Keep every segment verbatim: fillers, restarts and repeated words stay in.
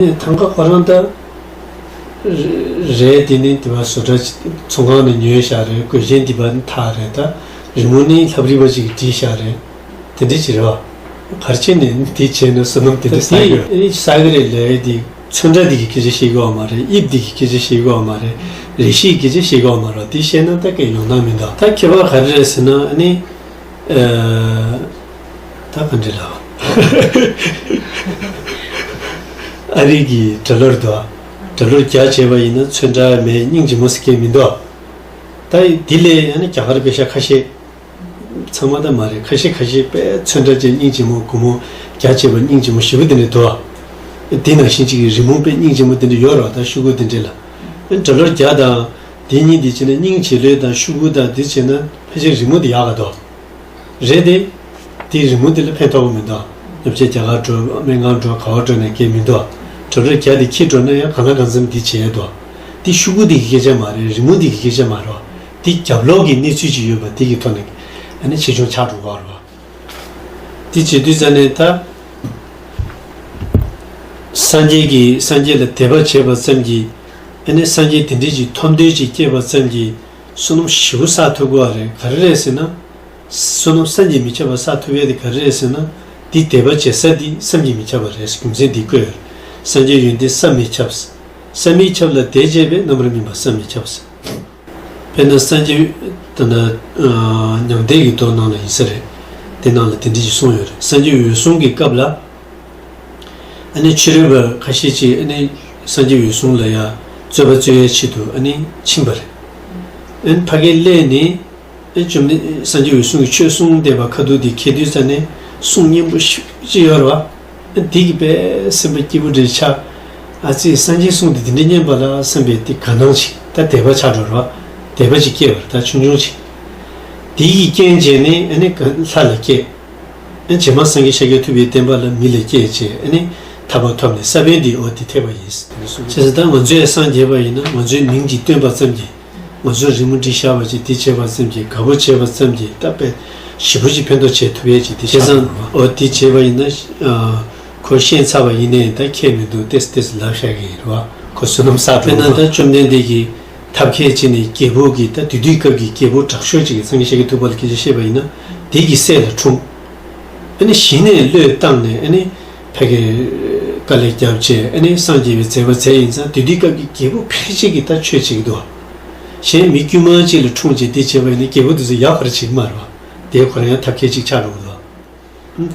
ཐང་ཀ་ཁོ་རང་ད་རེད། དེ་ནི་དེ་བ་བཟོ་གྲྭ་ཚོང་ཁང་ནས་ཉོས་བཞག་རེད། གོས་ཆེན་དེ་བ་ནི་ཐག་རེད། ད་རི་མོ་ནི་ལྷ་བྲིས་པ་ཅིག་བྲིས་བཞག་རེད། དེ་འདྲ་ཅིག་རེད་བ། གར་ཆེན་ནས་དེ་བྱས་ན་བསོད་ནམས་དེ་འདྲ་ས་གི་ས་གི་རེད་ལས། དེ་ཚོན་ཁྲ་དེ་གི་སྐད་ཆ་བཤད་གི་བ་མ་རེད། དབྱིབས་དེ་གི་སྐད་ཆ་བཤད་གི་བ་མ་རེད། རེ་ཞིག་སྐད་ཆ་བཤད་གི་བ་མ་རེད། དེ་བཤད་ན་ད་སྐད་ཡོང་སྟངས་མི་འདུག་ད་ཁྱད་པར་ག་རེ་རེད་ཟེར་ན་ཨ་ནི། ཨ། ད་ག་འདྲ་ལ། ཨ་རི་གི་སྒྲ་གློག་འདུག་སྒྲ་གློག་རྒྱག་བྱས་པ་ཡིན་ན་ཚོན་ཁྲ་མེད། སྙིང་རྗེ་མོ་ཟེར་མཁན་མི་འདུག་ད་དེ་ལས་ཨ་ནི་རྒྱ་གར་པེ་ཤ་ཁ་ཤས། ཚང་མ་ད་མ་རེད། ཁ་ཤས་ཁ་ཤས་དཔེ་ཚོན་ཁྲ་ཅན་སྙིང་རྗེ་མོ། སྒོར་མོ་རྒྱག་བྱས་པ་སྙིང་རྗེ་མོ་ཞེ་པོ་དེ་འདྲ་འདུག་དེ་ནང་བཞིན་གཅིག་གི་རི་མོ་དཔེ་སྙིང་རྗེ་མོ་དེ་འདྲ་ཡོད་རེད་བ། ད་ཤོག་གུ་དེ་འདྲ་ལ། ཨ་ནི་སྒྲ་གློག་རྒྱག་དང་དེ་གཉིས་དེ་བྱས་ན། སྙིང་རྗེ་ལོས་དང་ཤོག་གུ་དང་དེ་བྱས་ན་ཕལ་ཆེར་རི་མོ་དེ་ཡག་ག་འདུག་རེད་དེ། དེའི་རི་མོ་དེ་ལ་ཕན་ཐོགས་པ་མི་འདུག་སློབ་ཆེན་རྒྱ་གར་འགྲོ། སྨན་ཁང་འགྲོ། ག་བ་འགྲོ་ནས་སྐད་མི་འདུག་སྒྲ་གློག་རྒྱག་དེ་འཁྱེར་འགྲོ་ན་ཡང་གང་ལ་གང་འཚམ་དེ་བྱེད་ཡས་འདུག་དེ་ཤོག་གུ་དེ་གི་སྐད་ཆ་མ་རེད། རི་མོ་དེ་གི་སྐད་ཆ་མ་རེད། དེ་རྒྱབ་ལོགས་ཀྱི་གནས་ཚུལ་ཅིག་ཡོད་པ་དེ་གི་ཐོག་ནས་ཨ་ནི་ཆེ་ཆུང་ཆགས་འགྲོ་གི་རེད། དེ་བྱེད་དུས་ཙ་ནས་ད་སངས་རྒྱས་ཀྱིས། སངས་རྒྱས་ལ་དད་པ་བྱས་པ་ཙམ་གྱིས། ཨ་ནི་སངས་རྒྱས་དེ་འདྲ་ཅིག་ཐོབ་འདོད་ཅིག་སྐྱེས་པ་ཙམ་གྱིས་བསོད་ནམས་ཞེ་པོ་བསགས་ཐུབ་ཀྱི་རེད། ག་རེ་རེད་ཟེར་ན། བསོད་ནམས་བསམ་གྱིས་མི་ཁྱབ་པ་བསགས་ཐུབ་ཡས་དེ་ག་རེ་རེད་ཟེར་ན། འདི་དད་པ་བྱེད་ས་འདི་བསམ་གྱིས་མི་ཁྱབ་པ་རེད། རྒྱུ་མཚན་འདི་བཀོད་ཡོད་རེད། སངས་རྒྱས་ཡོན་ཏན་བསམ་མི་ཁྱབ། བསམ་མི་ཁྱབ་ལ་དད་བྱས་པས་རྣམ་པར་སྨིན་པ་བསམ་མི་ཁྱབ། དཔེར་ན་སངས་རྒྱས་ད་ལྟ་ཨ་ཉང་བསྟན་གྱི་མདོ་ནང་ལ་ཡིན་ས་རེད། དེ་ནང་ལ་དེ་འདྲ་ཞིག་གསུངས་ཡོད་རེད། སངས་རྒྱས་འོད་སྲུང་གི་སྐབས་ལ་ཨ་ནི་ཕྱི་རོལ་པ་ཁ་ཤས་ཅིག་ཨ་ནི་སངས་རྒྱས་འོད་སྲུང་ལ་ཡ་རྩོད་པ་རྩོད་ཡའི་ཆེད་དུ་ཨ་ནི་ཕྱིན་པ་རེད། ཨ་ནི་ཕ་གིར་སླེབས་ནས། ཨེ་བཅོམ་ལྡན་སངས་རྒྱས་འོད་སྲུང་གིས་ཆོས་གསུངས་བསྡད་པ་ཁ་ཐུག་དེ་འཁྱེར་དུས་ཙ་ནས་གསུང་སྙན་པོ་ཞེ་པོ་ཅིག་ཡོད་རེད་བ། ཨེ་དེ་གིས་དཔེ་སེམས་པ་སྐྱིད་པོ་འདྲ་ཆགས། ཨ་ཙི། སངས་རྒྱས་གསུང་དེ་དེ་འདྲ་སྙན་པ་ལ་བསམ་པའི་དེ་དགའ་སྣང་ཞིག་ད་དད་པ་ཆགས་འགྲོ་རེད་བ། དད་པ་ཅིག་སྐྱེས་པ་རེད། ད་ཆུང་ཆུང་ཞིག་དེ་ཡི་རྐྱེན་བྱས་ནས་ཨ་ནི་ལྷ་ལ་སྐྱེས། ཨ་རྗེས་མ་སངས་རྒྱས་ཤཱཀྱ་ཐུབ་པའི་བསྟན་པ་ལ་མི་ལ་སྐྱེས་བྱས། ཨ་ནི་ཐར་པ་ཐོབ་ནས་ས་པཎ་དེ་འོ་དེ་ཐེག་པ་ཡིན་ཟེར་དེ་ནས་གསུངས། བྱས་ཙང་ད་ང་ཚོས་སངས་རྒྱས་པ་ཡིན་ན་ང་ཚོའི་མིང་ཅིག་བཏོན་པ་ཙམ་གྱིས། ང་ཚོས་རི་མོ་བྲིས་བཞག་པ་ཅིག་དེ་བྱས་པ་ཙམ་གྱིས། དགའ་པོ་བྱས་པ་ཙམ་གྱིས་ད་དཔེ་ཞེ་པོ་ཅིག་ཕན་ཐོགས་བྱེད་ཐུབ་ཡས་ཅིག་དེ་བྱས་ཙང་། འོ་དེ་བྱས་པ་ཡིན་ན། ཨ། ཁོ་ཤེས་ཚར་བ་ཡིན་ནའི་ད་ཁྱད་མི་འདུག་ཏོག་ཙམ་ཏོག་ཙམ་ལབ་བཞག་གི་རེད་བ། ཁོ་བསོད་ནམས་བསགས་འགྲོ། དཔེར་ན་ད་བཅོམ་ལྡན་འདས་ཀྱིས་ཐབས་མཁས་བྱས་ནས་རྒྱལ་པོ་གི། ད་དེ་དུས་སྐབས་ཀྱི་རྒྱལ་པོ་དྲག་ཤོས་ཅིག་གི་སངས་རྒྱས་ཤཱཀྱ་ཐུབ་པ་ལ་སྐད་ཆ་བཤད་པ་ཡིན་ན། དེ་གི་སྲས་ལ་འཁྲུངས། ཨ་ནི་གཞི་ནས་བློས་བཏང་ནས་ཨ་ནི་ཕ་གིར་དཀའ་ལས་བརྒྱབ་བྱས་ཨ་ནི་སངས་རྒྱས་པའི་མཛད་པ་མཛད་ཡིན་ཙང་། དེ་དུས་སྐབས་ཀྱི་རྒྱལ་པོ་ཕལ་ཆེར་གྱིས་ད་ཆོས་བྱེད་ཀྱི་འདུག་གཞན་མི་དཀྱུས་མ་ཅིག་ལ་འཁྲུངས་བྱས་དེ་བྱས་པ་ཡིན་ན་རྒྱལ་པོ་དེ་ཚོ་ཡག་པར་བྱེད་ཀྱི་མ་རེད་བ། དེ་ཁོ་རང་ཡང་ཐབས་མཁས་ཅིག་ཆགས་འགྲོ་གི་འདུག་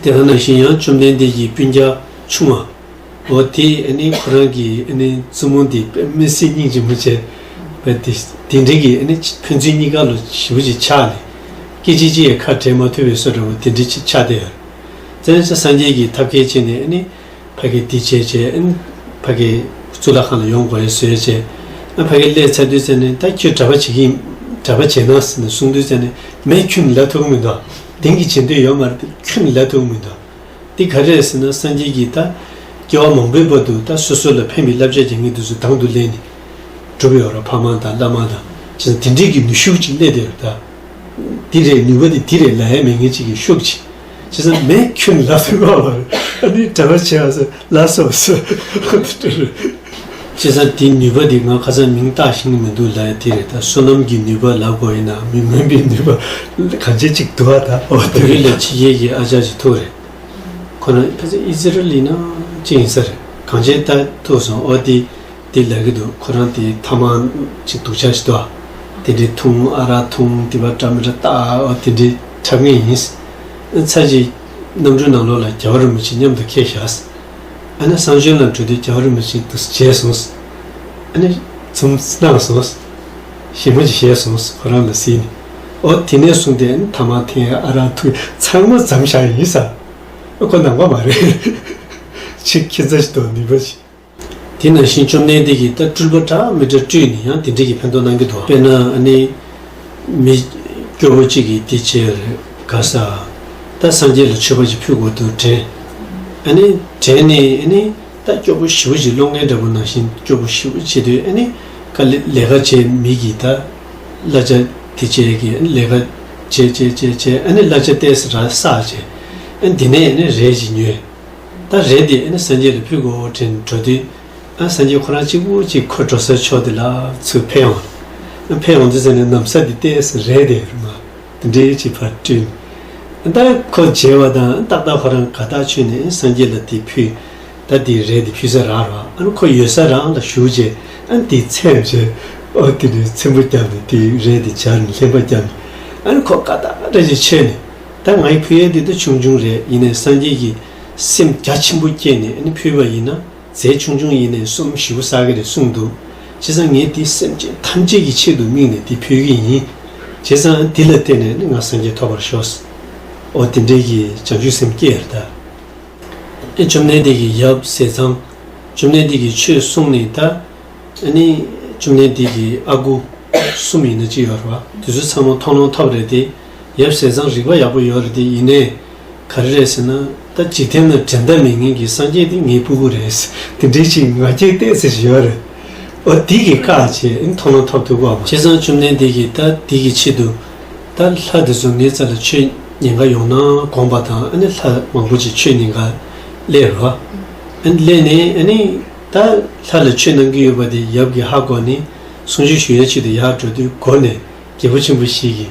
དེ་ག་ནང་བཞིན་ཡང་བཅོམ་ལྡན་འདས་ཀྱི་སྤུན་ཀྱག་ཆུང་བ། འོ་དེ་ཨ་ནི་ཁོ་རང་གི་ཨ་ནི་བཙུན་མོ་འདི་དཔེ་མི་སྲིད་སྙིང་རྗེ་མོ་བྱས་པ་དེ། དེ་འདྲ་གི་ཨ་ནི་ཕན་ཚུན་གཉིས་ཀ་ལ་ཞེ་པོ་ཅིག་ཆགས་ནས། སྐད་ཅིག་གཅིག་ཡང་ཁ་བྲལ་མ་ཐུབ་པའི་བཟོ་འདྲ་བོ་དེ་འདྲ་ཅིག་ཆགས་བསྡད་ཡོད། བཙན་བྱ་སངས་རྒྱས་ཀྱིས་ཐབས་མཁས་བྱས་ནས་ཨ་ནི་ཕ་གི་འདི་བྱས་བྱས། ཨ་ནི་ཕ་གི་གཙུག་ལག་ཁང་ལ་ཡོང་དགོས་ཡ་བཟོས་བྱས། ཨ་ཕ་གི་སླེབས་ཚར་དུས་ཙ་ནས། ད་ཁྱོད་གྲྭ་པ་བྱེད་ཀྱི་ཡིན། གྲྭ་པ་བྱེད་ན་ཟེར་ནས་གསུངས་དུས་ཙ་ནས། མེད། ཁྱོན་ནས་ལབ་ཐུབ་ཀྱི་མི་འདུག་དེང་གི་བྱེད་འདོད་ཡོད་མ་རེད་དེ། ཁྱོན་ནས་ལབ་ཐུབ་ཀྱི་མི་འདུག་དེ་ག་རེ་རེད་ཟེར་ན། སངས་རྒྱས་ཀྱིས་ད་སྐྱེ་བ་མང་པོའི་བར་དུ་ད་སོ་སོ་ལ་ཕན་པའི་བསླབ་བྱ་སྦྱང་མཁན་དེ་ཚོ་དང་དུ་ལེན་ནས་སྒྲུབ་ཡོད་རེད། ཕ་མ་དང་བླ་མ་དང་། བྱས་ཙང་དེ་འདྲས་ཀྱི་ནུས་ཤུགས་ཅིག་སླེབས་བསྡད་ཡོད་རེད་ད། འདི་རེད། ནུས་པ་འདི་འདི་རེད་ལབ་ཡ་མེད་མཁན་ཅིག་གི་ཤུགས་ཅིག་བྱས་ཙང་མེད། ཁྱོད་ལབ་ཐུབ་ཀྱི་མ་རེད། ཨ་ནི་གྲྭ་པ་བྱས་པ་ཟེར་ལབ་སོང་ཟེར། བྱས་ཙང་དེའི་ནུས་པ་འདི་ང་ཁ་སང་མིང་བཏགས་ཤེས་ཀྱི་མི་འདུག་ལབ་ཡ་དེ་རེད་ད། བསོད་ནམས་ཀྱི་ནུས་པ་ལབ་དགོས་ཡིན་ན། མི་མངོན་པའི་ནུས་པ་གང་ཅི་ཅིག་འདུག་བ་ད། འོ་དེ་བོད་ཡིག་ལ་ཕྱི་རྒྱལ་གྱི་ཨ་ཅག་ཅིག་ཐུག་རེད། ཁོ་རང་ཕལ་ཆེར་ཨི་ཛི་རལ་ཡིན་ན་ཅི་ཡིན་ས་རེད། གང་ཅི་ད་ཐུག་སོང་། འོ་དེ་དེ་ལབ་ཀྱི་འདུག་ཁོ་རང་དེ་ཐ་མག་ཅིག་སྡུག་ཅག་ཞིག་འདུག་དེ་འདྲའི་འཐུང་། ཨ་རག་འཐུང་། དེ་བ་འདྲ་མི་འདྲ་ད། འོ་དེ་འདྲའི་འཁྲབ་མཁན་ཡིན། ཚར་གཅིག་གནམ་གྲུ་ནང་ལོགས་ལ་རྒྱལ་བ་རིན་པོ་ཆེ་མཉམ་དུ་འཁྱེར་བཞག་ཨ་ནི་གསང་སྤྱོད་ལ་འགྲོ་དུས་རྒྱལ་བ་རིན་པོ་ཆེ་དུ་མཇལ་སོང་། ཨ་ནི་འཛུམ་གནང་སོང་། ཞི་མོ་ཅིག་བྱས་སོང་། ཁོ་རང་ལ་གཟིགས་ནས། འོ་དེ་ནས་བཟུང་སྟེ་ཨ་ནི་ཐ་མག་འཐེན། ཨ་རག་འཐུང་། ཚང་མ་མཚམས་བཞག་ཡིན་ས། ཁོ་ནང་པ་མ་རེད། ཆེས་ཁྱད་མཚར་ཞིག་འདུག་ནུས་པ་ཞིག་དེ་ནང་བཞིན་བཅོམ་ལྡན་འདས་ཀྱིས་ད་སྤྲུལ་པ་འདྲ་མི་འདྲ་སྤྲུལ་ནས་ཡང་དེ་འདྲ་གི་ཕན་ཐོགས་གནང་གི་འདུག་དཔེར་ན་ཨ་ནི་མི་སྐྱོ་པོ་གཅིག་གིས་དེ་བྱས་རེད། ག་ས་ད་སངས་རྒྱས་ལ་མཆོད་པ་ཅིག་ཕུལ་དགོས་འདུག་དྲན། ཨ་ནི་དྲན་ནས་ཨ་ནི་ད་སྐྱོ་པོ་ཞེ་པོ་ཅིག། སློང་མཁན་འདྲ་པོ་ནང་བཞིན་སྐྱོ་པོ་ཞེ་པོ་བྱེད་དུས། ཨ་ནི་དཀའ་ལས་ལས་ཀ་བྱེད་མི་གིས་ད་གླ་ཆ་དེ་བྱས་ཀྱི། ཨ་ནི་ལས་ཀ་བྱས་བྱས་བྱས་བྱས། ཨ་ནི་གླ་ཆ་ཏོག་ཙམ་རག་བསགས་བྱས། ཨ་ནི་དེ་ནས་ཨ་ནི་རས་ཅིག་ཉོས། ད་རས་དེ་ཨ་ནི་སངས་རྒྱས་ལ་ཕུལ་དགོས་དྲན་འགྲོ་དུས། ཨ་སངས་རྒྱས་ཁོ་རང་གཅིག་པུ་གཅིག་ཁོ་འགྲོ་སའི་ཕྱོགས་དེ་ལ་ཚུར་ཕེབས་ཡོང་། ཨ་ཕེབས་ཡོང་དུས་ཙ་ནས་ན་བཟའ་དེ་ཏོག་ཙམ་རལ་དེ་རེད་མ། དེ་འདྲའི་གཅིག་ཕར་བསྐྲུན། ད་ཁོ་མཇལ་བ་དང་ཏག་ཏག་ཁོ་རང་དགའ་ཐག་ཆོད་ནས་སངས་རྒྱས་ལ་དེ་ཕུལ། ད་དེ་རལ་དེ་ཕུལ་ས་རག་རོགས། ཨ་ནི་ཁོ་ཡོད་ས་རང་ལ་བཞུགས་རྗེས་ཨ་ནི་དེ་ཚེམས་བྱས། ཨོ་དེ་ནས་ཚེམ་བུ་བརྒྱབ་ནས་དེ་རལ་དེ་སྦྱར་ནས་ལྷན་པ་བརྒྱབ་ནས། ཨ་ནི་ཁོ་དགའ་ཐག་རེ་ཞིག་ཆོད་ནས། ད་ང་ཡི་ཕུལ་ཡས་དེ་ད་ཆུང་ཆུང་རེད། ཡིན་ནའི་སངས་རྒྱས་ཀྱི་སེམས་རྒྱ་ཆེན་པོ་སྐྱེས་ནས་ཨ་ནི་ཕུལ་བ་ཡིན་ན། རྫས་ཆུང་ཆུང་ཡིན་ནའི་གསུམ་བཞི་པོ་བསགས་ཀྱི་རེད་གསུངས་འདུག་བྱས་ཙང་ངས་འདི་སེམས་ཅན་ཐམས་ཅད་ཀྱི་ཆེད་དུ་དམིགས་ནས་འདི་ཕུལ་གྱི་ཡིན། བྱས་ཙང་འདི་ལ་བརྟེན་ནས་ནི་ང་སངས་རྒྱས་ཐོབ་པར་ཤོག། འོ་དེ་འདྲའི་གི་བྱང་ཆུབ་སེམས་སྐྱེས་ཡོད་རེད་ད། ཨེ་བཅོམ་ལྡན་འདས་ཀྱིས་ཡབ་ཟས་གཙང་། བཅོམ་ལྡན་འདས་ཀྱིས་ཆོས་གསུངས་ནས་ད། ཨ་ནི་བཅོམ་ལྡན་འདས་ཀྱི་ཨ་ཁུ་གསུམ་ཡིན་ན་གཅིག་ཡོད་རེད་བ། དེ་ཚོ་ཚང་མ་མཐོང་ལམ་ཐོབ་རེད་དེ། ཡབ་ཟས་གཙང་རིག་པ་ཡག་པོ་ཡོད་རེད་དེ། ཡིན་ནའི་ག་རེ་རེད་ཟེར་ན། ད་འཇིག་རྟེན་ན་འགྲན་ཟླ་མེད་མཁན་གྱི་སངས་རྒྱས་དེ་ངའི་སྤུ་གུ་རེད། དེ་འདྲའི་ཅིག་ང་རྒྱལ་ཏོག་ཙམ་ཅིག་ཡོད་རེད། འོ་དེ་གིས་བཀག་བྱས་ཨ་ནི་མཐོང་ལམ་ཐོབ་ཐུབ་ཀྱི་མ་རེད། བྱས་ཙང་བཅོམ་ལྡན་འདས་ཀྱིས་ད་དེ་གི་ཆེད་དུ། ད་ལྷ་དེ་ཚོ་ངའི་རྩ་ལ་ཆོས་ཉན་ག་ཡོང་ན་དགོངས་པ་དང་ཨ་ནི་ལྷ་མང་པོ་ཅིག་ཆོས་ཉན་ག་སླེབས་རོ། ཨ་ནི་སླེབས་ནས་ཨ་ནི་ད་ལྷ་ལ་ཆོས་གནང་གི་ཡོད་པ་དེ་ཡབ་ཀྱིས་ཧ་གོ་ནས་གསུང་ཆོས་ཞུ་ཡའི་ཆེད་དུ་ཡར་འགྲོ་དུས་སྒོ་ནས་རྒྱལ་པོ་ཆེན་པོ་ཞིག་གིས་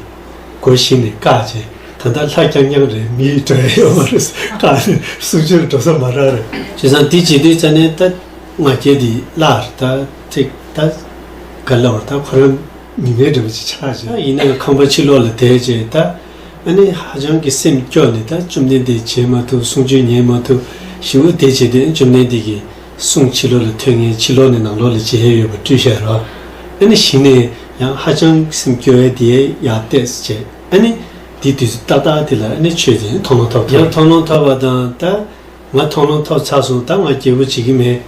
སྒོ་ཕྱེ་ནས་བཀག་བྱས། ད་ལྟ་ལྷ་རྐྱང་རྐྱང་རེད། མི་འགྲོ་ཡ་ཡོད་མ་རེད། བཀག་ནས་གསུང་ཆོས་འགྲོ་ས་མ་རག་རེད། བྱས་ཙང་དེ་བྱེད་དུས་ཙ་ནས་ད་ང་རྒྱལ་དེ་བརླག་རེད། ད་ཚིག་ད་ག་ལབ་རེད། ད་ཁོ་རང་། མི་མེད་འདྲ་པོ་ཅིག་ཆགས་བྱས། ཡིན་ནའི་ཁང་པ་ཕྱི་ལོགས་ལ་བསྡད་བྱས་ད། ཨ་ནི་ཧ་ཅང་གི་སེམས་སྐྱོ་ནས་ད་བཅོམ་ལྡན་འདས་མཇལ་མ་ཐུབ། གསུང་ཆོས་ཉན་མ་ཐུབ། ཞེ་པོ་བསྡད་བྱས་དེ་བཅོམ་ལྡན་འདས་ཀྱི་གསུང་ཕྱི་ལོགས་ལ་ཐོན་མཁན་ཕྱི་ལོགས་ནས་ནང་ལོགས་ལ་མཇལ་ཡས་ཡོད་པ་སྤྲུལ་བཞག་རོགས། ཨ་ནི་གཞི་ནས་ཡང་ཧ་ཅང་སེམས་སྐྱོ་བས་དེ་ཡར་བལྟས་བྱས། ཨ་ནི་དེ་དུས་སུ་ཏག་ཏག་དེ་ལ་ཨ་ནི་ཆོས་དེ་མཐོང་ལམ་ཐོབ། ཡང་མཐོང་ལམ་ཐོབ་པ་དང་ད། ང་མཐོང་ལམ་ཐོབ་ཚར་སོང་། ད་ང་རྒྱལ་པོ་བྱེད་ཀྱི་མེད།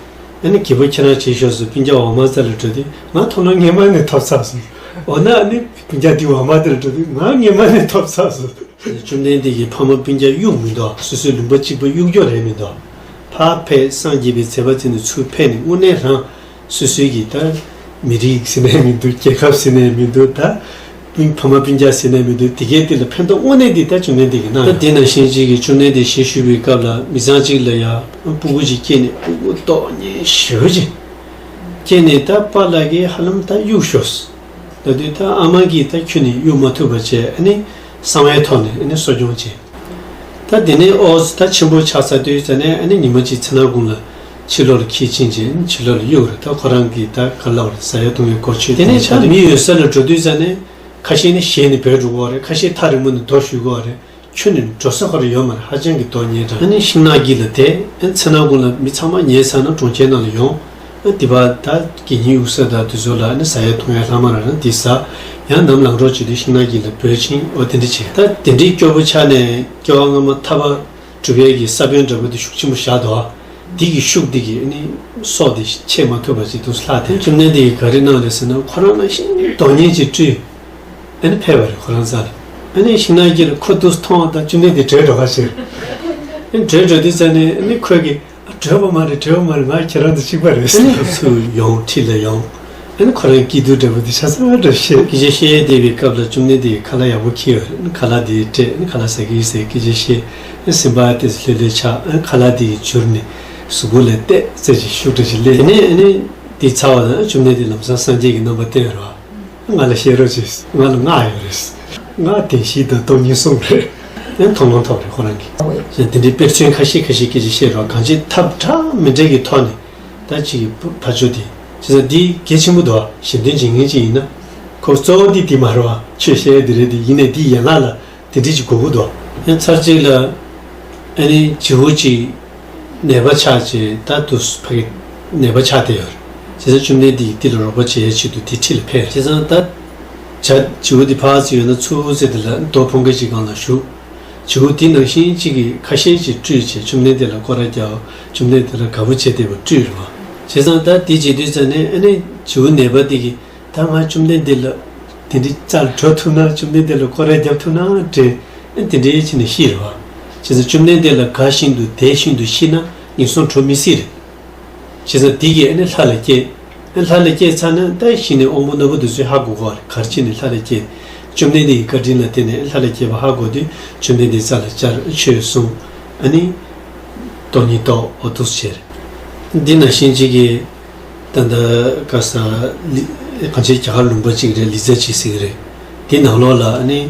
ཨ་ནི་རྒྱལ་པོ་ཁྱེད་རང་བྱེད་ཤོག་ཟེར་སྤུན་ཀྱག་འོག་མ་རྩ་ལ་འགྲོ་དུས་ང་མཐོང་ལམ་སྔས་མ་ནས་ཐོབ་ཚར་སོང་། འོ་ན་ཨ་ནི་སྤུན་ཀྱག་དེ་འོག་མ་དེ་ལ་འགྲོ་དུས་ང་སྔས་མ་ནས་ཐོབ་ཚར་སོང་། བཅོམ་ལྡན་འདས་ཀྱི་ཕ་མ་སྤུན་ཀྱག་གཡུག་མི་འདུག་སོ་སོའི་ལུང་པ་གཅིག་པ་གཡུག་རྒྱུ་རེད་མི་འདུག་ཕར་ཕེབས་སངས་རྒྱས་པའི་མཛད་པ་བརྩིས་ནས་ཚུར་ཕེབས་ནས་དངོས་གནས་རང་སོ་སོའི་གི་ད་མི་རིགས་ཟེར་ནས་མི་འདུག་རྒྱལ་ཁབ་ཟེར་ནས་མི་འདུག་ད། སྤུན་ཕ་མ་སྤུན་ཀྱག་ཟེར་ནས་མི་འདུག་དེ་གའི་སྟེང་ལ་ཕན་ཐོགས་དངོས་གནས་འདི་ལྟར་བཅོམ་ལྡན་འདས་ཀྱིས་གནང་ད། དེ་ནང་བཞིན་གཅིག་གིས་བཅོམ་ལྡན་འདས་ཞལ་བཞུགས་པའི་སྐབས་ལ་མི་ཚང་གཅིག་ལ་ཡ་སྤུ་གུ་གཅིག་སྐྱེས་ནས་སྤུ་གུ་ཏོག་ཉེ་ཞེ་པོ་ཅིག་སྐྱེས་ནས་ད་པཱ་ལགས་ཀྱིས་ཧ་ལམ་ད་གཡུག་ཤོག་ཟེར། ད་དུས་ད་ཨ་མ་གིས་ད་ཁྱོན་ནས་གཡུག་མ་ཐུབ་པ་བྱས། ཨ་ནི་གསང་བའི་ཐོག་ནས་ཨ་ནི་གསོ་སྐྱོང་བྱས། ད་དེ་ནས་ཨོ་ད་ཆེན་པོ་ཆགས་ཚར་དུས་ཙ་ནས་ཨ་ནི་ཉི་མ་གཅིག་ཚེ་ན་ཀུན་ལ་ཕྱི་ལོགས་ལ་ཁྱེར་ཕྱིན་བྱས་ཕྱི་ལོགས་ལ་གཡུག་རེད། ད་ཁོ་རང་གིས་ད་ག་ལབ་རེད། ཟ་ཡ་བཏུང་ཡའི་སྐོར་ཆོས། དེ་ནས་ད་མི་ཡོད་ས་ལ་འགྲོ་དུས་ཙ་ནས་ཁ་ཤས་ནི་ཞེད་ནས་བྲོས་འགྲོ་གི་རེད། ཁ་ཤས་ཐག་རིང་པོ་ནས་རྡོ་གཞུས་གི་རེད། ཁྱོན་ནས་འགྲོ་ས་ཁོ་རང་ཡོད་མ་རེད། ཧ་ཅང་གི་རྡོ་ཉེ་དྲགས། ཨ་ནི་ཤིང་ནགས་དཀྱིལ་ལ་བསྡད། ཨ་ནི་ཚེ་ན་ཀུན་ལ་མི་ཚང་མ་ཉལ་ཚར་ན་གྲོང་ཁྱེར་ནང་ལ་ཡོང་། ཨ་དེ་བར་ད་དགེ་བསྙེན་ཡུགས་ས་དང་དེ་ཚོ་ལ་ཨ་ནི་ཟ་ཡ་འཐུང་ཡ་ལྷག་མ་རག་ན་དེ་ཟ། ཡང་ནམ་ལངས་རོགས་བྱེད་དུས་ཤིང་ནགས་དཀྱིལ་ལ་བྲོས་ཕྱིན། ཨོ་དེ་འདྲ་བྱས། ད་དེ་འདྲའི་སྐྱོ་པོ་ཆགས་ནས་སྐྱེ་བ་སྔ་མ་ཐར་པ་སྒྲུབ་ཡས་ཀྱི་ས་བོན་འདྲ་པོ་དེ་ཤུགས་ཆེན་པོ་བཞག་འདུག་འདི་གི་ཤུགས་འདི་གིས་ཨ་ནི་སྲོག་འདི་ཆད་མ་ཐུབ་པ་ཅིག་འདུག་ལྷག་སྟེ། བཅོམ་ལྡན་འདས་ཀྱིས་ག་རེ་གནང་རེད་ཟེར་ན། ཁོ་རང་ནང་བཞིན་རྡོ་ཉེ་ཅིག་སྤྲུལ། ཨ་ནི་ཕེབས་པ་རེད་ཁོ་རང་རྩ་ལ། ཨ་ནི་ཤིང་ནགས་དཀྱིལ་ལ་ཁོ་འདུག་མཐོང་བ་དང་བཅོམ་ལྡན་འདས་བྲོས་འགྲོ་ཁ་ཕྱིར། ཨ་ནི་བྲོས་འགྲོ་དུས་ཙ་ནས་ཨ་ནི་ཁོས་ཀྱིས་ཨ་བྲོས་པ་མ་རེད། བྲོས་པ་མ་རེད། ང་ཁྱེད་རང་དང་གཅིག་པ་རེད་ཟེར། ཨ་ནི་ཚུར་ཡོང་འཁྲིས་ལ་ཡོང་། ཨ་ནི་ཁོ་རང་སྐྱིད་སྡུག་འདྲ་པོ་དེ་ཆ་ཚང་འདྲ་བཤད། སྐད་ཆ་བཤད་བསྡད་པའི་སྐབས་ལ་བཅོམ་ལྡན་འདས་ཀྱིས་ཁ་ལག་ཡག་པོ་འཁྱེར་ཡོད་རེད། ཨ་ནི་ཁ་ལག་དེ་སྤྲད། ཨ་ནི་ཁ་ལག་ཟ་གི་ཡིན་ཟེར་སྐད་ཆ་བཤད། ཨ་ནི་སེམས་པ་ཏོག་ཙམ་ལྷོད་ལྷོད་ཆགས། ཨ་ནི་ཁ་ལག་དེ་གྱུར་ནས་གཟུགས་པོ་ལ་ཏོག་ཙམ་ཅིག་ཤུགས་འདྲ་ཞིག་སླེབས། དེ་ནས་ཨ་ནི་དེ་ཚར་བ་དང་བཅོམ་ལྡན་འདས་ལམ་སང་སངས་རྒྱས་ཀྱི་རྣམ་པ་བསྟན་རོགས། ང་ལ་བཤད་རོགས་གྱིས། ང་ལ་སྔགས་ཡོད་རེད། སྔགས་བདེན་བཞི་དང་སྟོང་ཉིད་གསུམ་རེད། ཨེ་མཐོང་ལམ་ཐོབ་རེད་ཁོ་རང་གིས། ཡང་དེ་འདྲའི་དཔེར་མཚོན་ཁ་ཤས་ཁ་ཤས་སྐད་ཆ་བཤད་རོགས། གང་ཅི་ཐབས་འདྲ་མི་འདྲ་གི་ཐོག་ནས་ད་ཅིག་གི་ཕ་ཕ་ཆོས་དེ་བྱས་ཙང་འདི་གལ་ཆེན་པོ་འདུག་གཞན་དོན་བྱེད་མཁན་ཅིག་ཡིན་ན། ཁོ་གཙོ་བོ་འདི་འདི་མ་རེད་བ། ཆོས་བཤད་ཡ་འདི་རེད་དེ། ཡིན་ནའི་འདི་ཡན་ལག་ལ་དེ་འདྲའི་ཅིག་དགོས་ཀྱི་འདུག་ཡང་ཚར་གཅིག་ལ་ཨ་ནི་བྱིའུ་ཅིག་ནད་པ་ཆགས་བྱས་ད་དུ་ཕ་གི་ནད་པ་ཆགས་བསྡད་ཡོད་རེད། བྱས་ཙང་བཅོམ་ལྡན་འདས་ཀྱིས་འདི་ལ་རོགས་པ་བྱེད་ཡའི་ཆེད་དུ་དེ་འཁྲིས་ལ་ཕེབས། བྱས་ཙང་ད་བྱ་བྱིའུ་འདི་ཕར་ཙམ་ཡོད་ན་ཚུར་ཙམ་དེ་ལ་རྡོ་ཕུང་ཁ་ཅིག་སྒང་ལ་བཞུགས། བྱིའུ་འདི་ནང་བཞིན་གཅིག་གིས་ཁ་ཤས་ཅིག་སྤྲུལ་བྱས་བཅོམ་ལྡན་འདས་ལ་སྐོར་ར་རྒྱབ། བཅོམ་ལྡན་འདས་ལ་དགའ་པོ་བྱས་བསྡད་པ་སྤྲུལ་རེད་བ། བྱས་ཙང་ད་དེ་བྱེད་དུས་ཙ་ནས་ཨ་ནི་བྱིའུ་ནད་པ་འདི་གིས་ད་ང་བཅོམ་ལྡན་འདས་ལ་དེ་འདྲའི་རྩ་ལ་འགྲོ་ཐུབ་ན། བཅོམ་ལྡན་འདས་ལ་སྐོར་ར་རྒྱབ་ཐུབ་ན་དྲན། ཨ་དེ་འདྲའི་ཕྱིན་ནས་ཤི་རེད་བ། བྱས་ཙང་བཅོམ་ལྡན་འདས་ལ་དགའ་བཞིན་དུ་དད་བཞིན་དུ་ཤི་ན་ངན་སོང་འགྲོ་མི་སྲིད་རེད། བྱས་ཙང་དེ་གིས་ཨ་ནི་ལྷ་ལ་སྐྱེས། ཨ་ལྷ་ལ་སྐྱེས་ཚར་ན་ད་གཞི་ནས་དབང་པོ་རྣོན་པོ་དེ་ཚོས་ཧ་གོ་གོ་རེད། ག་རེ་བྱས་ནས་ལྷ་ལ་སྐྱེས། བཅོམ་ལྡན་འདས་ཀྱི་བཀའ་དྲིན་ལ་བརྟེན་ནས་ལྷ་ལ་སྐྱེས་པ་ཧ་གོ་དུས་བཅོམ་ལྡན་འདས་རྩ་ལ་བཅར། ཆོས་གསུངས། ཨ་ནི། སྟོང་ཉིད་རྟོགས། འོ་འདུག་སེ་བྱས་རེད། འདི་ནང་བཞིན་གཅིག་གིས་ད་ལྟ་ག་ས་ལི་གང་ཅི་རྒྱ་གར་ལུང་པ་གཅིག་རེད། ལི་ཙ་གཅིག་ཟེར་གྱི་རེད། འདི་ནང་ལོགས་ལ་ཨ་ནི།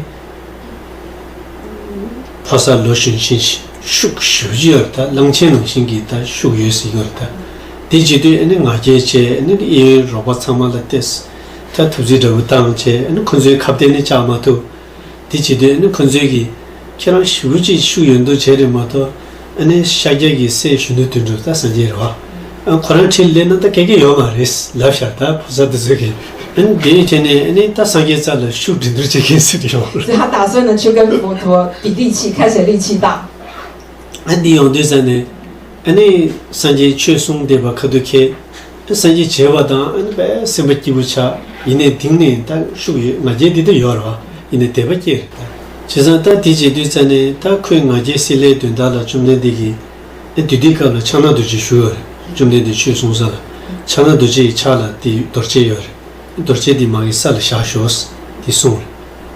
ཕོ་གསར་ལོ་གཞོན་ཞིང་ཤུགས་ཞེ་པོ་ཅིག་ཡོད་རེད། ད་གླང་ཆེན་ནང་བཞིན་གྱི་ད་ཤུགས་ཡོད་ཟེར་གྱི་ཡོད་རེད། ད་དེ་བྱེད་དུས་ཨ་ནི་ང་རྒྱལ་བྱས། ཨ་ནི་གཡས་གཡོན་རོགས་པ་ཚང་མ་ལ་བལྟས། ད་ཐུབ་ཚོད་འདྲ་པོ་བཏང་བྱས། ཨ་ནི་ཁོ་ཚོའི་ཁ་གཏད་ནི་བཅག་མ་ཐུབ། དེ་བྱེད་དུས་ཨ་ནི་ཁོ་ཚོས་ཀྱིས་ཁྱེད་རང་ཞེ་པོ་ཅིག་ཤུགས་ཡོད་མདོག་བྱས་རེད་མ་གཏོགས། ཨ་ནི་ཤཱཀྱ་གི་སྲས་གཞོན་ནུ་དོན་གྲུབ་ད་སངས་རྒྱས་རེད་བ། ཨ་ཁོ་རང་ཁྲིར་སླེབས་ན་ད་སྐད་ཆ་ཡོད་མ་རེད་ལབ་ཤག་ད་ཕོ་གསར་དེ་ཚོས་ཀྱིས། ཨ་ནི་དེ་བྱས་ནས་ཨ་ནི་ད་སངས་རྒྱས་རྩ་ལ་ཤུགས་སྒྲིམ་འདུར་བྱེད་མཁན་ཟེར་ཡོང་། 所以他打算呢，去跟佛陀比力气，看谁力气大。 ཨ་འདི་ཡོང་དུས་ཙ་ནས་ཨ་ནི་སངས་རྒྱས་ཆོས་གསུངས་བསྡད་པ་ཁ་ཐུག་ཁེལ། ཨ་སངས་རྒྱས་བྱེད་པ་དང་ཨ་ནི་དཔེ་སེམས་པ་སྐྱིད་པོ་ཆགས། ཡིན་ནའི་དེང་ནས་ད་ཤུགས་ཡོད། ང་རྒྱལ་འདི་ད་ཡོད་རེད་བ། ཡིན་ནའི་དད་པ་སྐྱེས་རེད་ད། བྱས་ཙང་ད་དེ་བྱེད་དུས་ཙ་ནས་ད་ཁོས་ང་རྒྱལ་སེལ་སླད་དོན་དག་ལ་བཅོམ་ལྡན་འདས་ཀྱིས་ཨ་དེ་དུས་སྐབས་ལ་ཕྱག་ན་རྡོ་རྗེ་བཞུགས་ཡོད་རེད། བཅོམ་ལྡན་འདས་ཆོས་གསུང་ས་ལ། ཕྱག་ན་རྡོ་རྗེ་ཡི་ཕྱག་ལ་དེ་རྡོ་རྗེ་ཡོད་རེད། རྡོ་རྗེ་འདི་མ་གི་ས་ལ་བཞག་ཤོག་དེ་གསུངས་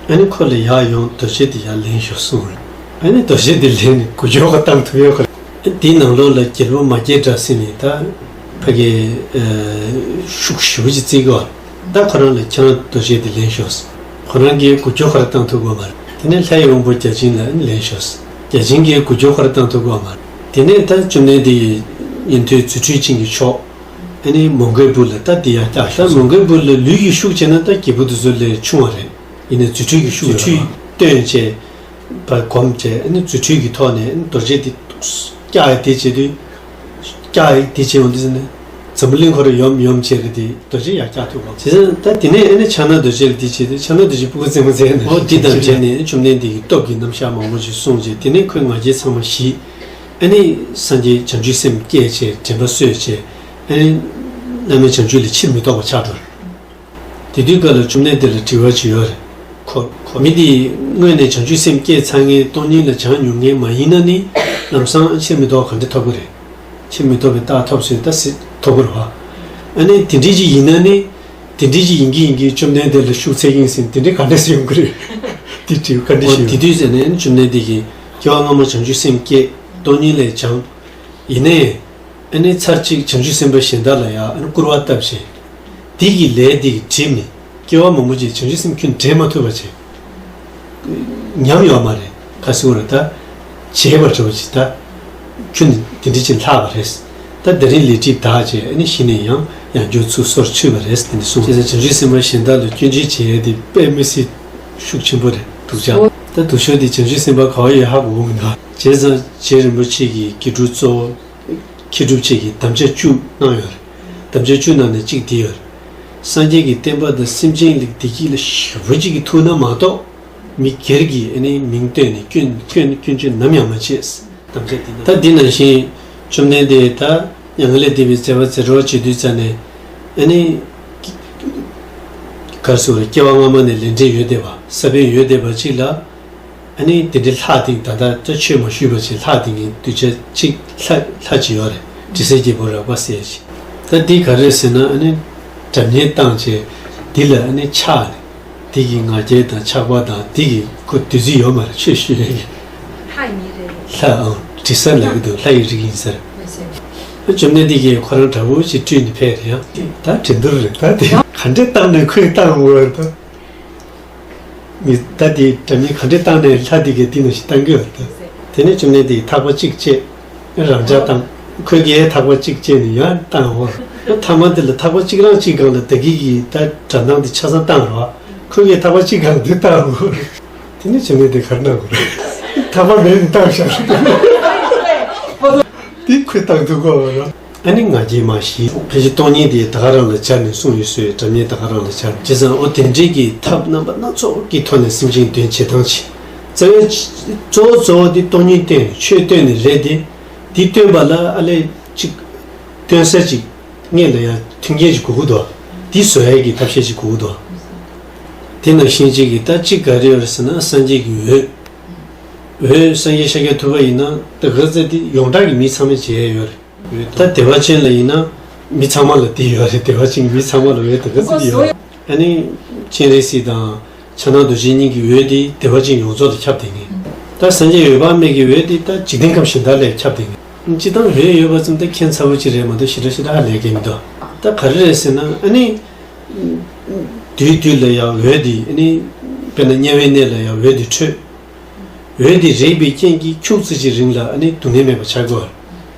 རེད། ཨ་ནི་ཁོ་ལ་ཡར་ཡོང་། རྡོ་རྗེ་འདི་ཡར་ལེན་ཤོག་གསུངས་རེད། ཨ་ནི་རྡོ་རྗེ་འདི་ལེན་ནས་འགུལ་སྐྱོད་ཁ་བཏང་ཐུབ་ཡོད་ཁ། ཨ་དེའི་ནང་ལོགས་ལ་རྒྱལ་པོ་མ་སྐྱེས་དགྲ་ཟེར་ནས་ད་ཕ་གི་ཨ་ཤུགས་ཞེ་པོ་ཅིག་བརྩི་གི་བ། ད་ཁོ་རང་ལ་ཁྱེད་རང་རྡོ་རྗེ་འདི་ལེན་ཤོག་ཁོ་རང་གིས་འགུལ་སྐྱོད་ཁ་བཏང་ཐུབ་གི་མ་རེད། དེ་ནས་ལྷའི་དབང་པོ་བརྒྱ་བྱིན་ལ་ཨ་ནི་ལེན་ཤོག་བརྒྱ་བྱིན་གྱིས་འགུལ་སྐྱོད་ཁ་བཏང་ཐུབ་གི་མ་རེད། དེ་ནས་ད་བཅོམ་ལྡན་འདས་ཡི་ཉན་ཐོས་རྫུ་འཕྲུལ་ཅན་གྱི་མཆོག་ཨ་ནི་མོའུ་འགལ་བུ་ལ་ད་འདི་ཡར་བཀྱགས། ད་མོའུ་འགལ་བུ་ལ་ལུས་ཀྱི་ཤུགས་བྱས་ན་ད་རྒྱལ་པོ་འདི་ཚོ་ལས་ཆུང་བ་རེད། ཡིན་ནའི་རྫུ་འཕྲུལ་གྱི་ཤུགས་ཡོད་རེད་བ། བཏོན་བྱས་བ་སྒོམ་བྱས། ཨ་ནི་རྫུ་འཕྲུལ་གྱི་ཐོག་ནས་ཨ་ནི་རྡོ་རྗེ་འདི་བཀྱགས་ཡ་དེ་བྱེད་དུས། བཀྱགས་ཡ་དེ་བྱེད་འོང་དུས་ནས་འཛམ་བུ་གླིང་ཁོ་རང་ཡོམ་ཡོམ་བྱས་རེད་དེ། རྡོ་རྗེ་ཡར་བཀྱགས་ཐུབ་པ། བྱས་ཙང་ད་དེ་ནས་ཨ་ནི་ཕྱག་ན་རྡོ་རྗེ་ལ་དེ་བྱེད་དུས་ཕྱག་ན་རྡོ་རྗེ་སྤུ་གུ་རྩེད་མོ་རྩེ་ནས། འོ་འདི་དང་བྱས་ནས་བཅོམ་ལྡན་འདས་ཀྱི་སྟོབས་ཀྱི་རྣམ་གཞག་མང་པོ་ཞིག་གསུངས་བྱས། དེ་ནས་ཁོས་ང་རྒྱལ་ཚང་མ་ཞི། ཨ་ནི་སངས་རྒྱས་བྱང་ཆུབ་སེམས་བསྐྱེད་བྱས། དྲན་པ་གསོས་བྱས། ཨ་ནི་བླ་མེད་བྱང་ཆུབ་ལས་ཕྱིར་མི་ལྡོག་པ་ཆགས་འགྲོ། དེ་དུས་སྐབས་ལ་བཅོམ་ལྡན་འདས་ལ་དྲི་བ་ཅིག་ཡོད་རེད། ཁོ་ཁོ་མི་དེས་སྔོན་ནས་བྱང་ཆུབ་སེམས་བསྐྱེད་ཚར་མཁན་སྟོང་ཉིད་ལ་སྦྱངས་མྱོང་མཁན་མ་ཡིན་ན་ནི་ལམ་སང་ཕྱིར་མི་ལྡོག་ག་འདྲ་ཐོབ་ཀྱི་རེད། ཕྱིར་མི་ལྡོག་པའི་རྟགས་ཐོབ་ཟེར་ད་སྲིད་ཐོབ་ཀྱི་རེད་བ། ཨ་ནི་དེ་འདྲའི་ཅིག་ཡིན་ན་ནི། དེ་འདྲའི་ཅིག་ཡིན་གྱི་ཡིན་གྱི་བཅོམ་ལྡན་འདས་ལ་ཤུགས་འཚལ་གྱི་ཡིན་ཟེར་དེ་འདྲའི་ག་འདྲ་ཟེར་ཡོང་གི་རེད། དེ་དྲི་བ་ག་འདྲ་ཞིག་ཡོད། དེ་དུས་ཟེར་ནས་བཅོམ་ལྡན་འདས་ཀྱིས་སྐྱེ་བ་སྔ་མ་བྱང་ཆུབ་སེམས་བསྐྱེད། སྟོང་ཉིད་ལས་སྦྱངས། ཡིན་ནའི། ཨ་ནི་ཚར་གཅིག་བྱང་ཆུབ་སེམས་དཔའ་གཞན་དག་ལ་ཡང་ཨ་ནི་སྐུར་བ་བཏབ་བྱས། དེ་གི་ལས་དེ་གིས་འགྲིབ་ནས་སྐྱེ་བ་མང་པོ་ཅིག་བྱང་ཆུབ་སེམས་ཁྱོན་འདྲེན་མ་ཐུབ་པ་བྱས། ཉམས་ཡོད་མ་རེད། ག་ཟེར་བ་རེད་ད། བྱས་པ་འདྲ་བོ་ཅིག་ད། ཁྱོན་དེ་འདྲ་ཅིག་ལྷག་པ་རེད། ད་དེ་རིང་ལས་འགྲིབ་དག་བྱས། ཨ་ནི་གཞི་ནས་ཡང་ཡང་བསྐྱར་ཚུར་སོར་ཆུད་པ་རེད། དེ་འདྲ་གསུངས། བྱས་ཙང་བྱང་ཆུབ་སེམས་དཔའ་གཞན་དག་ལ་སྐྱོན་བརྗོད་བྱེད་ཡས་དེ་དཔེ་མི་སྲིད་ཤུགས་ཆེན་པོ་རེད་འདུག་ཅག་ད་སྡུག་ཤོས་དེ་བྱང་ཆུབ་སེམས་དཔའ་ག་བ་ཡོད་ཧ་གོ་གི་མི་འདུག་བྱས་ཙང་རྗེ་རིན་པོ་ཆེ་གི་དགེ་ཕྲུག་གཙོ་བོ། མཁས་གྲུབ་ཆེ་གིས་དམ་བཅའ་བཅུ་གནང་ཡོད་རེད། དམ་བཅའ་བཅུ་ནང་ནས་གཅིག་འདི་ཡོད་རེད། སངས་རྒྱས་ཀྱི་བསྟན་པ་དང་སེམས་ཅན་ལ་བདེ་སྐྱིད་ལ་ཞེ་པོ་ཅིག་གི་ཐུགས་སྣང་མ་གཏོགས། མི་སྒེར་གྱི་ཨ་ནི་མིང་བཏོན་ནས་སྐྱོན་སྐྱོན་སྐྱོན་བརྗོད་ནམ་ཡང་མ་བྱེད། དམ་བཅའ་འདི་གནང་། ད་འདི་ནང་བཞིན་བཅོམ་ལྡན་འདས་ད་མྱ་ངན་ལས་འདས་པའི་མཛད་པ་མཛད་རོགས་བྱེད་དུས་ཙ་ནས་ཨ་ནི། ག་རེ་ཟེར་དགོས་རེད། སྐྱེ་བ་སྔ་མ་ནས་ལས་འབྲས་ཡོད་བསྡད་པ། ས་བོན་ཡོད་བསྡད་པ་ཅིག་ལ། ཨ་ནི་དེ་འདྲའི་ལྷག་སྟེ་ད་ལྟ་ད་ཆོས་མ་ཞུས་པ་ཅིག་ལྷག་སྟེ་ངས་གདུལ་བྱ་གཅིག་ལྷ་ལྷ་ཅིག་ཡོད་རེད། དྲི་ཟའི་རྒྱལ་པོ་རགས་པ་ཟེར་ཡ་ཅིག་ད་འདི་ག་རེ་ཟེར་ན་ཨ་ནི་སྒྲ་སྙན་བཏང་བྱས་འདི་ལ་ཨ་ནི་ཆགས་ནས་འདི་གི་ང་རྒྱལ་དང་ཆགས་པ་དང་འདི་གི་ཁོ་བདུད་རྩི་ཡོད་མ་རེད། ཆོས་ཞུས་ཡ་གི་ལྷ་ཡིན་རེད། ལྷ་ཨང་དྲི་ཟ་ལབ་གི་འདུག་ལྷ་ཡི་རིགས་ཡིན་ཟེར། བཅོམ་ལྡན་འདས་ཀྱིས་ཁོ་རང་དྲག་པོ་ཅིག་སྤྲུལ་ནས་ཕེབས་རེད། ཡང་ད་འགྲན་བསྡུར་རེད། ད་དེ་ག་འདྲས་བཏང་ནས་ཁོས་བཏང་འོས་ད། མི་ད་དེ་འདྲ་མིན་ག་འདྲས་བཏང་ནས་ལྷ་དེ་གས་དེ་ནང་བཞིན་བཏང་གི་ཡོད་དོ། དེ་ནས་བཅོམ་ལྡན་འདས་ཀྱིས་ཐག་པ་གཅིག་བཅད། རང་འཇགས་བཏང་། ཁོས་གས་ཐག་པ་གཅིག་བཅད་ནས་ཡང་བཏང་འོ། ཐ་མ་དེ་ལ་ཐག་པ་གཅིག་རང་གཅིག་སྒང་ལ་ད་གི་གི་ད་སྒྲ་གདངས་དེ་ཆ་ཚང་བཏང་རོགས། ཁོས་གས་ཐག་པ་གཅིག་སྒང་དེ་བཏང་འོ། དེ་ནས་བཅོམ་ལྡན་འདས་ག་རེ་གནང་དགོས་རེད། ཐག་པ་མེད་ནས་བཏང་བཞག་དེ་ཁོས་བཏང་ཐུབ་གོ་བ་རོ། ཨ་ནི་ང་རྒྱལ་མ་ཞི། ཕལ་ཆེར་སྟོང་ཉིད་དེ་ད་ག་རང་ལ་སྦྱར་ནས་གསུངས་ཡོད་བཟོས། སྒྲ་སྙན་ད་ག་རང་ལ་སྦྱར། བྱས་ཙང་འོ་དེ་འདྲའི་གི་ཐབས་རྣམ་པ་སྣ་ཚོགས་ཀྱི་ཐོག་ནས་སེམས་ཅན་དོན་བྱེད་སྟངས་ཆེ། རྩ་བའི་གཙོ་བོ་གཙོ་བོ་དེ་སྟོང་ཉིད་བསྟན་ནས་ཆོས་བསྟན་ནས་རེད་དེ། དེ་སྟོན་པ་ལ་ཨ་ལས་གཅིག་སྟོན་ས་གཅིག་སྔོན་ལ་ཡང་མཐུན་རྐྱེན་ཅིག་དགོས་ཀྱི་འདུག་དེ་བཟོ་ཡས་ཀྱི་ཐབས་ཤེས་ཅིག་དགོས་ཀྱི་འདུག་དེ་ནང་བཞིན་གཅིག་གིས་ད་གཅིག་ག་རེ་ཡོད་རེད་ཟེར་ན་སངས་རྒྱས་ཀྱི་འོད། འོད་སངས་རྒྱས་ཤཱཀྱ་ཐུབ་པ་ཡིན་ན་ད་ག་ཚད་དེ་ཡོངས་གྲགས་ཀྱི་མི་ཚང་མས་མཇལ་ཡས་ཡོད་རེད། ད་བདེ་བ་ཅན་ལ་ཡིན་ན་མི་ཚང་མ་ལ་དེ་ཡོད་རེད། བདེ་བ་ཅན་གྱི་མི་ཚང་མ་ལ་འོད་ད་ག་ཚད་དེ་ཡོད་རེད། ཨ་ནི་སྤྱན་རས་གཟིགས་དང་ཕྱག་ན་རྡོ་རྗེ་གཉིས་ཀྱི་འོད་དེ་བདེ་བ་ཅན་ཡོངས་རྫོགས་ལ་ཁྱབ་བསྡད་མཁན། ད་སངས་རྒྱས་འོད་དཔག་མེད་ཀྱི་འོད་དེ་ད་འཇིག་རྟེན་ཁམས་གཞན་དག་ལ་ཁྱབ་བསྡད་མཁན། སྤྱིར་བཏང་འོད་ཡོད་པ་ཙམ་ད་མཁྱེན་ཚ་པོ་ཅིག་རེད་མ་གཏོགས་ཞེ་དྲག་ཞེ་དྲག་ལས་ཀྱི་མི་འདུག་ད་ག་རེ་རེད་ཟེར་ན་ཨ་ནི། དུས་དུས་ལ་ཡང་འོད་འདི་ཨ་ནི། དཔེར་ན་དམྱལ་བའི་གནས་ལ་ཡང་འོད་འདི་འཕྲོས། འོད་འདི་རེག་པའི་རྐྱེན་གྱིས་ཁྱུག་ཙམ་ཅིག་རིང་ལ་ཨ་ནི་སྡུག་བསྔལ་མེད་པར་ཆགས་དགོས།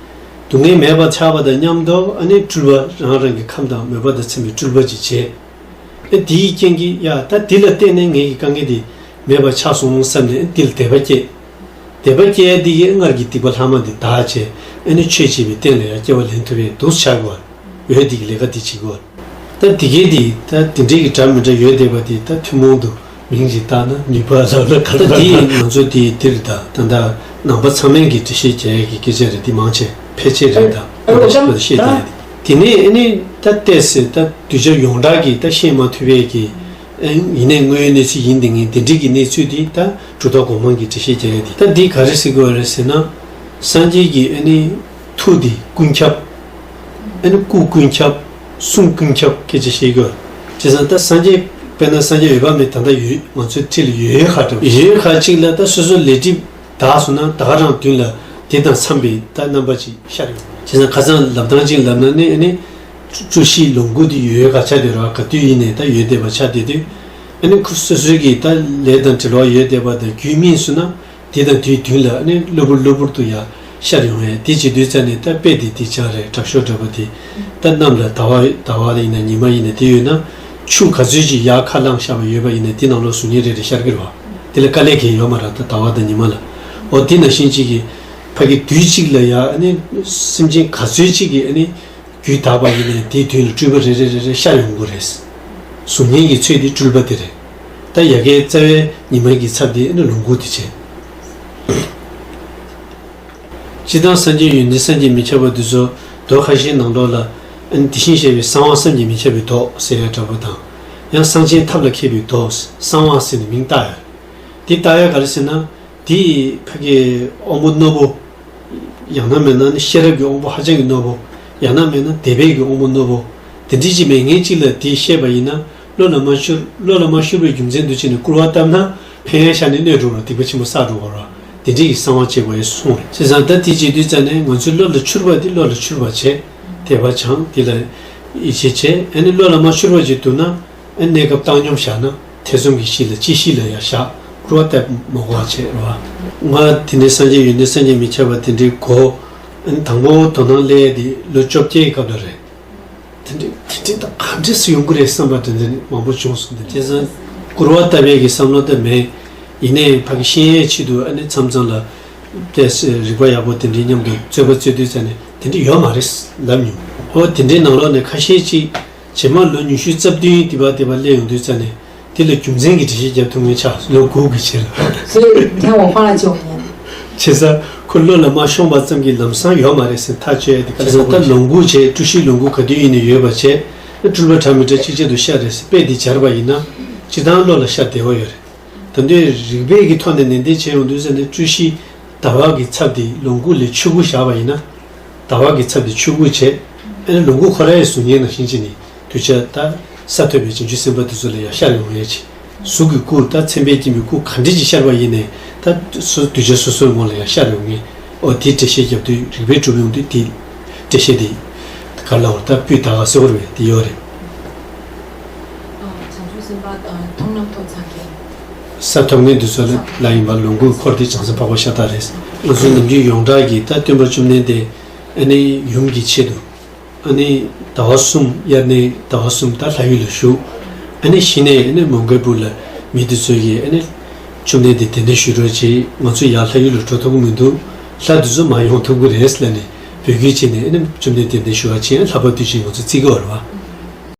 སྡུག་བསྔལ་མེད་པར་ཆགས་པ་དང་མཉམ་དུ་ཨ་ནི་སྤྲུལ་པ་རང་རང་གི་ཁམས་དང་མོས་པ་དང་འཚམ་པའི་སྤྲུལ་པ་ཅིག་བྱས། ཨེ་དེའི་རྐྱེན་གྱིས་ཡ་ད་འདི་ལ་བརྟེན་ནས་ངེད་ཀྱི་དཀའ་ངལ་འདི་མེད་པར་ཆགས་སོང་བསམ་ནས་ཨེ་འདི་ལ་དད་པ་སྐྱེས། དད་པ་སྐྱེས་འདི་གིས་སྔར་གྱི་སྡིག་པ་ལྷག་མ་འདི་དག་བྱས་ཨེ་ནི་ཆོས་བྱེད་པའི་རྟེན་ལ་ཡང་སྐྱེ་བ་ལེན་ཐུབ་པའི་འདུག་བྱ་དགོས། འོད་འདི་གི་ལས་ཀ་འདི་བྱེད་དགོས། ད་འདི་གའི་འདི་ད་འདི་འདྲའི་གི་འདྲ་མི་འདྲ་ཡོད་བསྡད་པ་འདི་ད་ཐུན་མོང་དུ་མིང་ཞིག་བཏགས་ན་ནུས་པ་ལབ་ན་ག་ད་ལ་འདི་ང་ཚོ་འདི་འདིར་ད་ད་ད་ནང་པ་ཚང་མས་ཀྱི་འགྲེལ་བཤད་རྒྱག་ཡས་ཀྱི་སྐད་ཆ་རེད། འདི་མང་ཆེ་ཕལ་ཆེར་རེད། ད་ཨ་ད་ཤི་བ་ད་ཤེས་ད་ཡ་འདི་དེ་ནས་ཨེ་ནི་ད་བལྟས་ཟེར་ད་གདུལ་བྱ་ཡོངས་གྲགས་ཀྱི་ད་ཤེས་མ་ཐུབ་པའི་གི་ཨེ་ཡིན་ནའི་དངོས་ཡོད་གནས་ཚུལ་ཡིན་འདི་ངས་འདི་འདྲའི་གི་གནས་ཚུལ་འདི་ད་གྲུབ་མཐའ་གོང་མ་གི་འགྲེལ་བཤད་རྒྱག་ཡས་འདི་ད་འདི་ག་རེ་ཟེར་དགོས་རེད་ཟེར་ན། སངས་རྒྱས་ཀྱི་ཨ་ནི་ཐུགས་འདི་ཀུན་ཁྱབ། ཨ་ནི་སྐུ་ཀུན་ཁྱབ། གསུང་ཀུན་ཁྱབ་སྐད་ཆ་བཤད་དགོས། བྱས་ཙང་ད་སངས་རྒྱས་དཔེར་ན་སངས་རྒྱས་འོད་དཔག་མེད་ད་ལྟ་ཡོད་ང་ཚོའི་འཁྲིས་ལ་ཡོད་ཡོད་ཁ་གྲབས་ཡོད་ཁ་གཅིག་ལ་ད་སོ་སོའི་ལས་སྒྲིབ་དག་སོང་ན་ད་ག་རང་མདུན་ལ་དེ་དང་འཚམས་པའི་ད་རྣམ་པ་ཅིག་ཤར་ཡོང་། བྱས་ཙང་ཁ་སང་ལབ་སྟངས་ཅིག་ལབ་ན་ནི་ཨ་ནི་བཀྲ་ཤིས་ལོངས་སྐུ་འདི་ཡོད་ཁ་ཆགས་བསྡད་ར་ག་དུས་ཡིན་ནའི་ད་ཡོད་བསྡད་པ་ཆགས་བསྡད་དུས་ཨ་ནི་ཁོ་སོ་སོའི་གི་ད་ལས་དང་འབྲེལ་བ་ཡོད་བསྡད་པ་དང་རྒྱུད་སྨིན་སོང་ན། དེ་དང་དེའི་མདུན་ལ་ནི་གློ་བུར་གློ་བུར་དུ་ཡང་ཤར་ཡོང་བས་དེ་བྱེད་དུས་ཙ་ནས་ད་དཔེ་དེ་དེ་ཅང་རེད། གྲབས་ཤོག་འདྲ་པོ་དེ་ད་གནམ་ལ་ཟླ་བ་ཟླ་བ་ཡིན་ན་ཉི་མ་ཡིན་ན་དེ་ཡོད་ན་ཆུ་ག་ཚོད་ཅིག་ཡར་ཁ་ལངས་ཤར་བ་ཡོད་པ་ཡིན་ན་དེ་ནང་ལོགས་གཟུགས་བརྙན་རེ་རེ་ཤར་གི་རེད་བ། དེ་ལ་དཀའ་ལས་གང་ཡོད་མ་རེད། ད་ཟླ་བ་དང་ཉི་མ་ལ་འོ་དེ་ནང་བཞིན་ཅིག་གི་ཕ་གི་དུས་གཅིག་ལ་ཡང་ནི་སེམས་ཅན་ག་ཚོད་ཅིག་གི་ནི། རྒྱུད་དག་པ་ཡིན་ནའི་དེའི་མདུན་ལ་སྤྲུལ་པ་རེ་རེ་རེ་རེ་ཤར་ཡོང་གི་རེད། གཟུགས་བརྙན་གྱི་ཚུལ་དེ་སྤྲུལ་པ་དེ་རེད། ད་ཡ་གིའི་རྩ་བའི་ཉི་མ་གི་ཚབ་དེ་ནི་ལོངས་སྐུ་དེ་བྱས། སྤྱིར་བཏང་སངས་རྒྱས་ཡོན་ཏན་བསམ་གྱིས་མི་ཁྱབ་པ་འདི་ཚོ་མདོ་ཁ་ཤས་ནང་ལོགས་ལ་དེ་བཞིན་གཤེགས་པའི་གསང་བ་བསམ་གྱིས་མི་ཁྱབ་པའི་མདོ་ཟེར་ཡ་འདྲ་པོ་དང་། ཡང་གསང་ཆེན་ཐབས་ལ་མཁས་པའི་མདོ་གསང་བ་ཟེར་ནས་མིང་བཏགས་ཡོད། དེ་བཏགས་ཡ་ག་རེ་ཟེར་ན། དེ་ཕ་གི་དབང་པོ་རྣོ་པོ། ཡང་ན་མེད་ན་ནི་ཤེས་རབ་ཀྱི་དབང་པོ་ཧ་ཅང་གི་རྣོ་པོ། ཡང་ན་མེད་ན་དད་པའི་གི་དབང་པོ་རྣོ་པོ། དེ་འདྲ་ཅིག་མེད་མཁན་ཅིག་ལ་དེ་བཤད་པ་ཡིན་ན་བློ་ལ་མ་ཤོར། བློ་ལ་མ་ཤོར་བའི་རྒྱུ་མཚན་དུ་བྱས་ནས་སྐུར་བ་བཏབ་ན་ཕན་ཡང་ཤར་ནས་གནོད་འགྲོ་བར་སྡིག་པ་ཆེན་པོ་བསགས་འགྲོ་བར་དེ་འདྲ་གི་གསང་བ་བྱེད་དགོས་ཡ་གསུངས་རེད། བྱས་ཙང་ད་དེ་བྱེད་དུས་ཙ་ནས་ང་ཚོའི་བློ་ལ་འཆར་བ་དེ་བློ་ལ་འཆར་བ་བྱས། དད་པ་བྱང་དེ་ལ་ཡིད་ཆེས་བྱས། ཨ་ནི་བློ་ལ་མ་འཆར་བ་ཅིག་འདུག་ན། ཨེ་གནས་སྐབས་བཏང་སྙོམས་བཞག་ན་ཐེ་ཚོམ་གྱི་གཞི་ལ་ལྕི་གཞི་ལ་ཡང་བཞག་སྐུར་བ་བཏབ་མ་དགོས་པ་བྱས་རེད་བ། ང་དེ་འདྲའི་སངས་རྒྱས་ཡོན་ཏན་བསམ་གྱིས་མི་ཁྱབ་པ་དེ་འདྲའི་གོ། ཨ་ནི་དང་པོ་དོ་སྣང་སླེབས་ཡས་དེ་ལོ་བཅོ་བརྒྱད་ཀྱི་སྐབས་ལ་རེད། དེ་འདྲའི་དེ་འདྲའི་ད་ག་འདྲས་སུ་ཡོང་གི་རེད་བསམ་པ་དེ་འདྲ་མང་པོ་བྱུང་སོང་། དེ་བྱས་ཙང་སྐུར་བ་བཏབ་ཡས་ཀྱི་བསམ་བློ་དེ་མེད། ཡིན་ནའི་ཕ་གི་ཤེས་ཡས་ཆེད་དུ་ཨ་ནི་མཚམས་མཚམས་ལ་ཏོག་ཙམ་རིག་པ་ཡག་པོ་དེ་འདྲའི་མཉམ་དུ་རྩོད་པ་རྩོད་དུས་ཙ་ནས་དེ་འདྲ་ཡོད་མ་རེད་ལབ་མྱོང་། ཨོ་དེ་འདྲའི་ནང་ལོགས་ནས་ཁ་ཤས་ཅིག་རྗེས་མ་ལོ་ཉི་ཤུ་རྩ་བདུན་དེ་བ་དེ་བ་སླེབས་ཡོང་དུས་ཙ་ནས་དེ་ལ་རྒྱུ་མཚན་གྱི་འགྲེལ་བཤད་རྒྱབ་ཐུབ་མཁན་ཆགས་ལོ་དགུ་གི་ཕྱིར། 所以你看我花了九年。 བྱས་ཙང་ཁོ་བློ་ལ་མ་ཤོང་བ་ཙམ་གྱིས་ལམ་སང་ཡོད་མ་རེད་ཟེར་ཐག་གཅོད་ཡ་དེ་ག་ལ་ད་ལོངས་སྐུ་བྱས་བཀྲ་ཤིས་ལོངས་སྐུ་ག་དུས་ཡིན་ནའི་ཡོད་པ་བྱས་སྤྲུལ་པ་འདྲ་མི་འདྲ་གཅིག་ཅར་དུ་ཤར་རེད་ཟེར་དཔེ་དེ་སྦྱར་བ་ཡིན་ན་སྤྱིར་བཏང་བློ་ལ་ཤར་བདེ་བོ་ཡོད་རེད། ད་དུང་རིགས་པས་ཀྱི་ཐོག་ནས་ནན་ཏན་བྱས་ཡོང་དུས་ཙ་ནས་བཀྲ་ཤིས་ཟླ་བ་གི་ཚབ་དེ་ལོངས་སྐུ་ལས་ཆོས་སྐུ་བཞག་པ་ཡིན་ན། ཟླ་བ་གི་ཚབ་དེ་ཆོས་སྐུ་བྱས། ཨ་ནི་ལོངས་སྐུ་ཁོ་རའི་གཟུགས་བརྙན་ནང་བཞིན་བྱས་ནས་གདུལ་བྱ་ད་ས་ཐོབ་པའི་བྱང་ཆུབ་སེམས་དཔའ་དེ་ཚོ་ལ་ཡང་ཤར་ཡོང་ཡས་ཆེ། གཟུགས་ཀྱི་སྐུ་ད་མཚན་དཔེས་བསྟན་པའི་སྐུ་ག་འདྲ་ཅིག་ཤར་བ་ཡིན་ནའི་ད་སོ་གདུལ་བྱ་སོ་སོའི་ངོ་ལ་ཡང་ཤར་ཡོང་ངེས། ཨོ་དེ་འགྲེལ་བཤད་རྒྱབ་དུས་རིགས་པས་གྲུབ་ཡོང་དུས་དེ་འགྲེལ་བཤད་དེ་ག་ལ་བར་ད་སྤུས་དག་ག་གསལ་བོར་བས་དེ་ཡོད་རེད། བྱང་ཆུབ་སེམས་དཔའ་མཐོང་ལམ་ཐོབ་ཚར་མཁན། ས་ཐོབ་མཁན་དེ་ཚོ་ལ་ཡིན་པ་ལོངས་སྐུའི་འཁོར་དེ་བྱང་སེམས་འཕགས་པ་ཤ་སྟག་རེད། ང་ཚོའི་ནམ་རྒྱུན་ཡོངས་གྲགས་ཀྱི་ད་སྟོན་པ་བཅོམ་ལྡན་འདས་ཨ་ནི་ཡུམ་གྱི་ཆེད་དུ་ཨ་ནི་ཟླ་བ་གསུམ་དབྱར་གནས་ཟླ་བ་གསུམ་ད་ལྷ་ཡུལ་ལ་བཞུགས། ཨ་ནི་གཞི་ནས་ཨ་ནི་མོའུ་འགལ་བུ་ལ་མི་དེ་ཚོ་ཡིས་ཨ་ནི་བཅོམ་ལྡན་འདས་གདན་འདྲེན་ཞུ་རོགས་བྱེད། ང་ཚོ་ཡར་ལྷ་ཡུལ་ལ་འགྲོ་ཐུབ་ཀྱི་མི་འདུག་ལྷ་དེ་ཚོ་མར་ཡོང་ཐུབ་ཀྱི་རེད་ལབ་ནས་འབོད་སྐུལ་བྱས་ནས་ཨ་ནི་བཅོམ་ལྡན་འདས་གདན་འདྲེན་ཞུ་བ་བྱས་ལྷ་བབས་དུས་ཆེན་ང་ཚོ་བརྩི་གི་ཡོད་རེད་བ།